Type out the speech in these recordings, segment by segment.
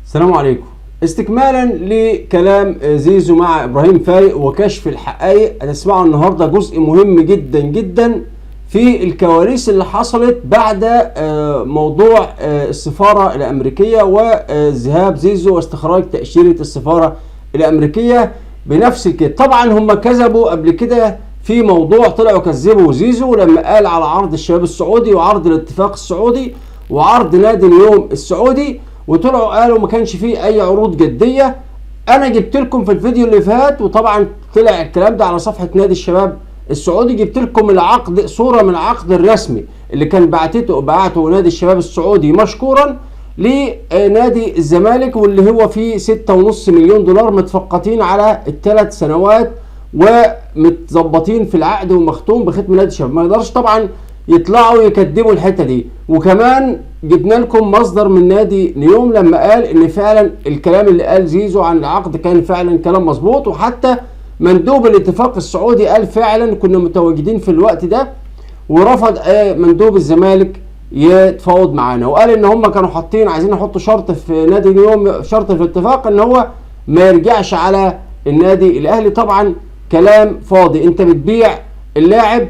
السلام عليكم. استكمالا لكلام زيزو مع ابراهيم فايق وكشف الحقائق، هتسمعوا النهارده جزء مهم جدا جدا في الكواليس اللي حصلت بعد موضوع السفارة الامريكية وذهاب زيزو واستخراج تاشيرة السفارة الامريكية بنفس الكده. طبعا هم كذبوا قبل كده في موضوع، طلعوا كذبوا زيزو لما قال على عرض الشباب السعودي وعرض الاتفاق السعودي وعرض نادي نيوم السعودي، وطلعوا قالوا ما كانش فيه اي عروض جدية. انا جبت لكم في الفيديو اللي فات، وطبعا طلع الكلام ده على صفحة نادي الشباب السعودي، جبت لكم العقد، صوره من العقد الرسمي اللي كان بعته نادي الشباب السعودي مشكورا لنادي الزمالك، واللي هو فيه 6.5 مليون دولار متفقتين على الثلاث سنوات ومتظبطين في العقد ومختوم بختم نادي الشباب. ما يقدرش طبعا يطلعوا يكذبوا الحتة دي. وكمان جبنا لكم مصدر من نادي نيوم لما قال ان فعلا الكلام اللي قال زيزو عن العقد كان فعلا كلام مظبوط، وحتى مندوب الاتفاق السعودي قال فعلا كنا متواجدين في الوقت ده، ورفض مندوب الزمالك يتفاوض معانا، وقال ان هم كانوا حاطين عايزين يحطوا شرط في نادي نيوم، شرط في الاتفاق ان هو ما يرجعش على النادي الاهلي. طبعا كلام فاضي، انت بتبيع اللاعب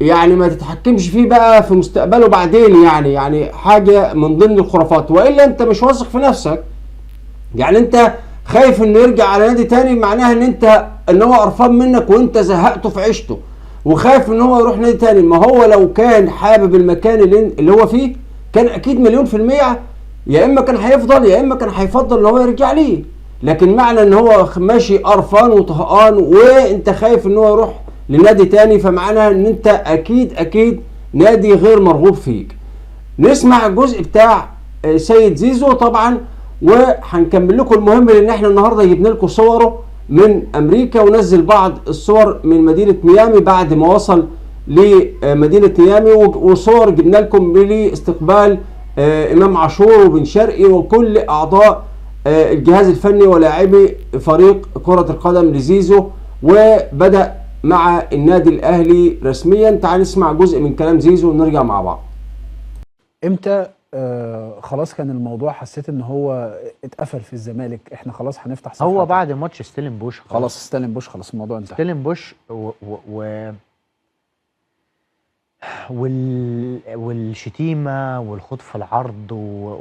يعني ما تتحكمش فيه بقى في مستقبله بعدين، يعني حاجة من ضمن الخرافات، والا انت مش واثق في نفسك، يعني انت خايف انه يرجع على نادي تاني، معناها ان انت ان هو قرفان منك وانت زهقته في عيشته وخايف ان هو يروح نادي تاني. ما هو لو كان حابب المكان اللي هو فيه كان اكيد 1,000,000% يا اما كان هيفضل يا اما كان هيفضل ان هو يرجع ليه. لكن معنى ان هو ماشي قرفان وطهقان وانت خايف ان هو يروح لنادي تاني، فمعناها ان انت اكيد اكيد نادي غير مرغوب فيك. نسمع الجزء بتاع سيد زيزو طبعا وهنكمل لكم المهم، لان احنا النهارده جبنا لكم صوره من امريكا، ونزل بعض الصور من مدينة ميامي بعد ما وصل لمدينة ميامي، وصور جبنا لكم لاستقبال امام عاشور وبن شرقي وكل اعضاء الجهاز الفني ولاعبي فريق كره القدم لزيزو، وبدا مع النادي الاهلي رسميا. تعال نسمع جزء من كلام زيزو ونرجع مع بعض. امتى خلاص كان الموضوع، حسيت ان هو اتقفل في الزمالك، احنا خلاص هنفتح صفحة؟ هو بعد ماتش ستيلن بوش خلاص ستيلن بوش، خلاص الموضوع انتهى. ستيلن بوش والشتيمه والخوض في العرض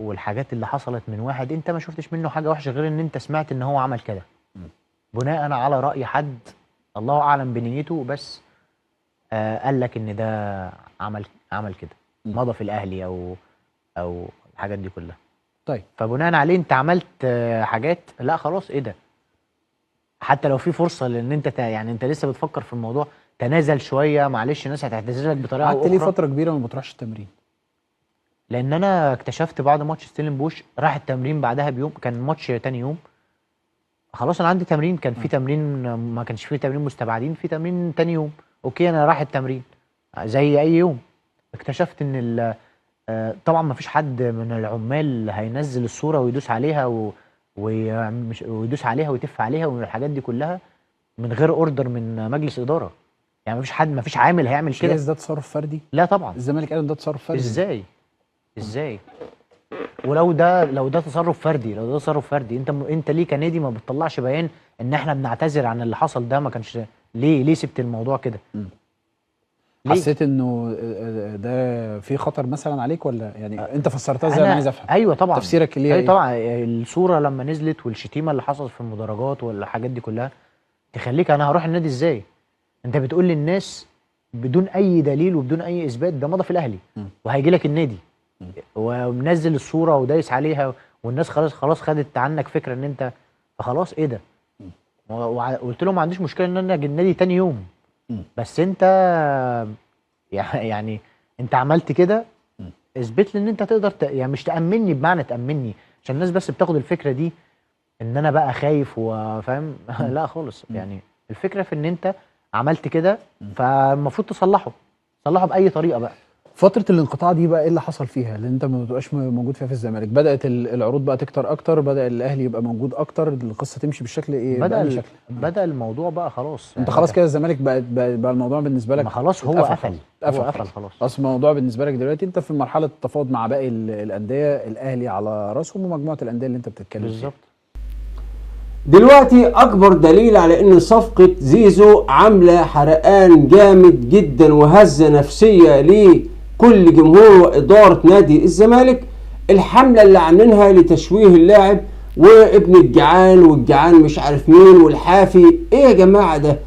والحاجات اللي حصلت من واحد انت ما شفتش منه حاجة وحشة غير ان انت سمعت ان هو عمل كده بناء على راي حد الله اعلم بنيته، بس قال لك ان ده عمل كده، مضى في الاهلي او الحاجات دي كلها. طيب فبناء عليه انت عملت حاجات، لا خلاص ايه ده، حتى لو في فرصة لان انت يعني انت لسه بتفكر في الموضوع، تنازل شوية، معلش الناس هتعتذر لك بطريقة او اخرى. قعدت ليه فترة كبيرة ما بتروحش التمرين؟ لان انا اكتشفت بعد ماتش ستيلن بوش، راح التمرين بعدها بيوم، كان ماتش تاني يوم، خلاص انا عندي تمرين، كان في تمرين، ما كانش في تمرين مستبعدين، في تمرين تاني يوم، okay انا رايح التمرين زي اي يوم. اكتشفت ان طبعا ما فيش حد من العمال هينزل الصورة ويدوس عليها ويدوس عليها ويتف عليها والحاجات دي كلها من غير order من مجلس ادارة، يعني ما فيش حد، ما فيش عامل هيعمل كده. ده تصرف فردي؟ لا طبعا. الزمالك قال ان ده تصرف فردي. ازاي؟ ازاي؟ ولو ده، لو ده تصرف فردي، لو ده تصرف فردي، انت ليه كنادي ما بتطلعش بيان ان احنا بنعتذر عن اللي حصل ده؟ ما كانش ليه سبت الموضوع كده؟ حسيت انه ده في خطر مثلا عليك، ولا يعني انت فسرتها ازاي؟ انا عايز افهم. ايوه طبعا تفسيرك ليه؟ ايوه طبعا الصورة لما نزلت والشتيمه اللي حصلت في المدرجات والحاجات دي كلها تخليك انا هروح النادي ازاي؟ انت بتقول للناس بدون اي دليل وبدون اي اثبات ده مضى في الاهلي وهيجي لك النادي ومنزل الصورة ودايس عليها، والناس خلاص خدت عنك فكرة ان انت، فخلاص ايه ده؟ وقلت لهم ما عنديش مشكلة ان انا اجي النادي تاني يوم، بس انت يعني انت عملت كده، اثبت لي ان انت تقدر يعني مش تامني، بمعنى تامني، عشان الناس بس بتاخد الفكرة دي ان انا بقى خايف وفاهم. لا خالص، يعني الفكرة في ان انت عملت كده فالمفروض تصلحه، تصلحه باي طريقه بقى. فترة الانقطاع دي بقى ايه اللي حصل فيها؟ اللي انت ما بتبقاش موجود فيها في الزمالك، بدات العروض بقى تكتر اكتر، بدا الاهلي يبقى موجود اكتر، القصة تمشي بالشكل ايه؟ بدا الموضوع الموضوع بقى خلاص انت خلاص كده الزمالك بقى الموضوع بالنسبة لك ما خلاص، هو قفل، هو قفل خلاص. اصل الموضوع بالنسبة لك دلوقتي انت في مرحلة التفاوض مع باقي الاندية، الاهلي على راسهم ومجموعة الاندية اللي انت بتتكلم فيها بالظبط. دلوقتي اكبر دليل على ان صفقة زيزو عامله حرقان جامد جدا وهزه نفسية لكل جمهور واداره نادي الزمالك، الحملة اللي عاملينها لتشويه اللاعب وابن الجعان والجعان مش عارف مين والحافي. ايه يا جماعة ده؟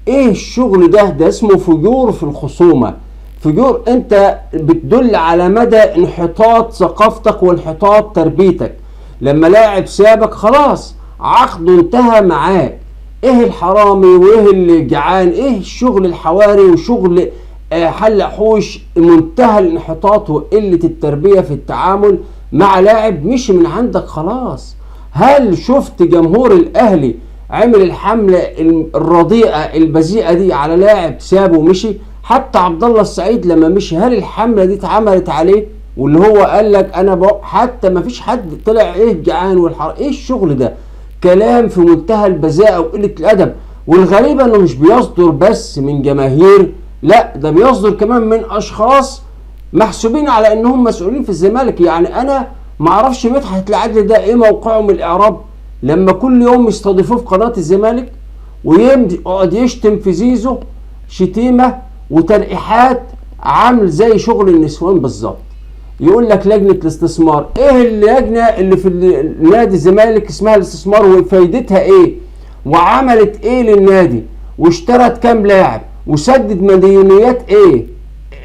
ايه الشغل ده؟ ده اسمه فجور في الخصومة، فجور. انت بتدل على مدى انحطاط ثقافتك وانحطاط تربيتك. لما لاعب سابك خلاص عقده انتهى معاك، ايه الحرامي وايه الجعان؟ ايه الشغل الحواري وشغل حل حوش؟ منتهى الانحطاط وقلة التربية في التعامل مع لاعب مشي من عندك خلاص. هل شفت جمهور الاهلي عمل الحملة الرديئة البذيئة دي على لاعب سابه ومشي؟ حتى عبد الله السعيد لما مشي هل الحملة دي اتعملت عليه؟ واللي هو قال لك انا حتى ما فيش حد طلع ايه الجعان والحر، ايه الشغل ده؟ كلام في منتهى البذاءه وقلة الادب. والغريب انه مش بيصدر بس من جماهير، لا ده بيصدر كمان من اشخاص محسوبين على انهم مسؤولين في الزمالك. يعني انا ما اعرفش مدحت العدل ده ايه موقعه من الاعراب لما كل يوم يستضيفوه في قناة الزمالك ويقعد يشتم في زيزو شتيمه وتلقيحات عامل زي شغل النسوان بالظبط. يقول لك لجنة الاستثمار، ايه اللجنة اللي في نادي الزمالك اسمها الاستثمار وفايدتها ايه؟ وعملت ايه للنادي؟ واشترت كام لاعب؟ وسدد مديونيات ايه؟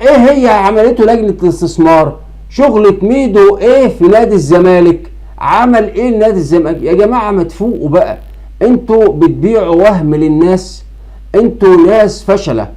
ايه هي عملته لجنة الاستثمار؟ شغلة ميدو ايه في نادي الزمالك؟ عمل ايه لنادي الزمالك؟ يا جماعة ما تفوقوا بقى، انتوا بتبيعوا وهم للناس، انتوا ناس فشله.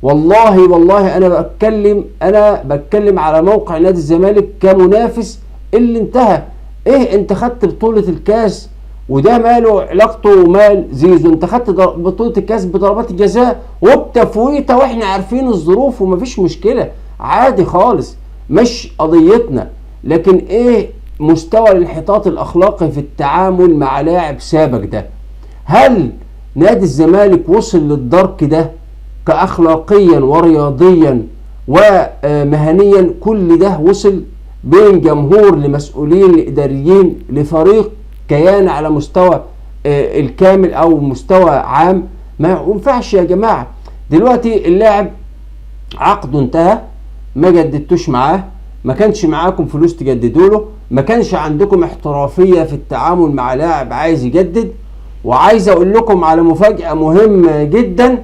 والله والله انا بتكلم على موقع نادي الزمالك كمنافس اللي انتهى. ايه انت خدت بطولة الكاس وده ماله علاقته ومال زيزو؟ انت خدت بطولة الكاس بضربات الجزاء وبتفويته واحنا عارفين الظروف ومفيش مشكلة، عادي خالص، مش قضيتنا. لكن ايه مستوى الانحطاط الاخلاقي في التعامل مع لاعب سابق ده؟ هل نادي الزمالك وصل للدرك ده كأخلاقيا ورياضيا ومهنيا؟ كل ده وصل بين جمهور لمسؤولين لإداريين لفريق كيان على مستوى الكامل أو مستوى عام؟ ما ينفعش يا جماعة. دلوقتي اللاعب عقده انتهى، ما جددتوش معاه، ما كانش معاكم فلوس تجددوا له، ما كانش عندكم احترافية في التعامل مع لاعب عايز يجدد. وعايز اقول لكم على مفاجأة مهمة جدا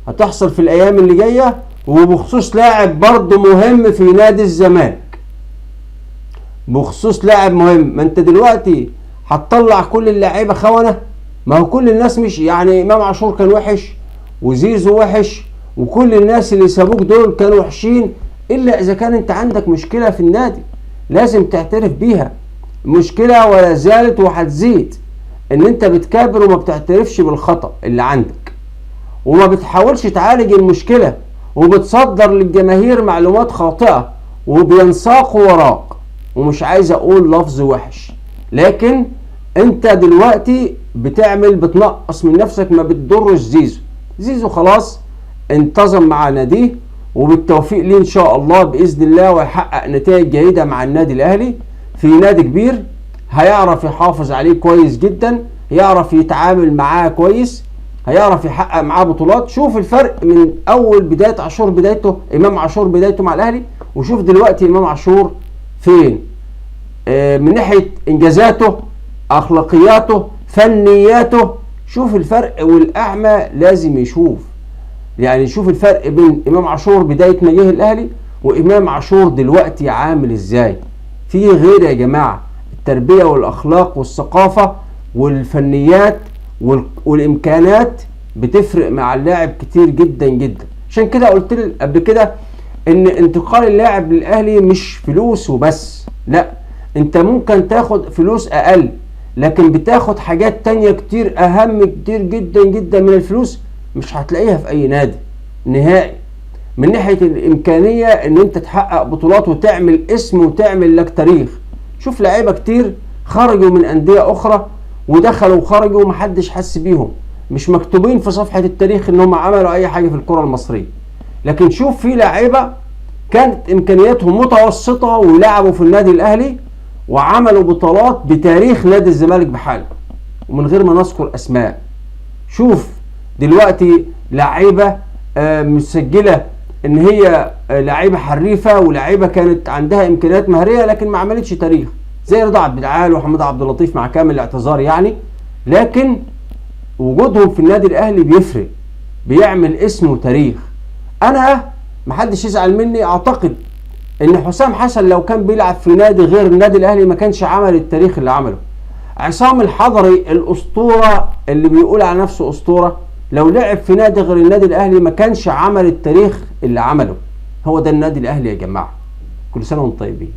هتحصل في الايام اللي جاية، وبخصوص لاعب برضه مهم في نادي الزمالك. بخصوص لاعب مهم، ما انت دلوقتي هتطلع كل اللعيبة خونه؟ ما هو كل الناس مش يعني امام عاشور كان وحش وزيزو وحش وكل الناس اللي سابوك دول كانوا وحشين، الا اذا كان انت عندك مشكلة في النادي لازم تعترف بيها. مشكلة ولا زالت وهتزيد، ان انت بتكابر وما بتعترفش بالخطأ اللي عندك وما بتحاولش تعالج المشكلة وبتصدر للجماهير معلومات خاطئة وبينساقوا وراك. ومش عايز اقول لفظ وحش، لكن انت دلوقتي بتعمل بتنقص من نفسك، ما بتضرش زيزو. زيزو خلاص انتظم مع ناديه وبالتوفيق ليه ان شاء الله باذن الله، ويحقق نتائج جيدة مع النادي الاهلي في نادي كبير هيعرف يحافظ عليه كويس جدا، يعرف يتعامل معاه كويس، هيعرف يحقق معاه بطولات. شوف الفرق من اول بداية عاشور، بدايته امام عاشور بدايته مع الاهلي، وشوف دلوقتي امام عاشور فين، من ناحية انجازاته، اخلاقياته، فنياته. شوف الفرق، والاعمى لازم يشوف، يعني شوف الفرق بين امام عاشور بداية ما جه الاهلي وامام عاشور دلوقتي عامل ازاي. في غير يا جماعة، التربية والاخلاق والثقافة والفنيات والامكانات بتفرق مع اللاعب كتير جدا جدا. عشان كده قلت قبل كده ان انتقال اللاعب للاهلي مش فلوس وبس، لا، انت ممكن تاخد فلوس اقل لكن بتاخد حاجات تانية كتير اهم كتير جدا جدا من الفلوس مش هتلاقيها في اي نادي نهائي. من ناحية الامكانية ان انت تحقق بطولات وتعمل اسم وتعمل لك تاريخ. شوف لعيبة كتير خرجوا من اندية اخرى ودخلوا وخرجوا ومحدش حس بيهم، مش مكتوبين في صفحة التاريخ ان هم عملوا اي حاجة في الكره المصرية. لكن شوف في لعيبة كانت امكانياتهم متوسطه ولعبوا في النادي الاهلي وعملوا بطولات بتاريخ نادي الزمالك بحاله، ومن غير ما نذكر اسماء. شوف دلوقتي لعيبة مسجله ان هي لعيبة حريفه ولعيبة كانت عندها امكانيات مهريه لكن ما عملتش تاريخ، زي رضا عبد العال وحماد عبد اللطيف مع كامل الاعتذار يعني، لكن وجودهم في النادي الاهلي بيفرق، بيعمل اسم وتاريخ. انا محدش يزعل مني، اعتقد ان حسام حسن لو كان بيلعب في نادي غير النادي الاهلي ما كانش عمل التاريخ اللي عمله. عصام الحضري الاسطورة اللي بيقول على نفسه اسطورة، لو لعب في نادي غير النادي الاهلي ما كانش عمل التاريخ اللي عمله. هو ده النادي الاهلي يا جماعة. كل سنة وانتم طيبين.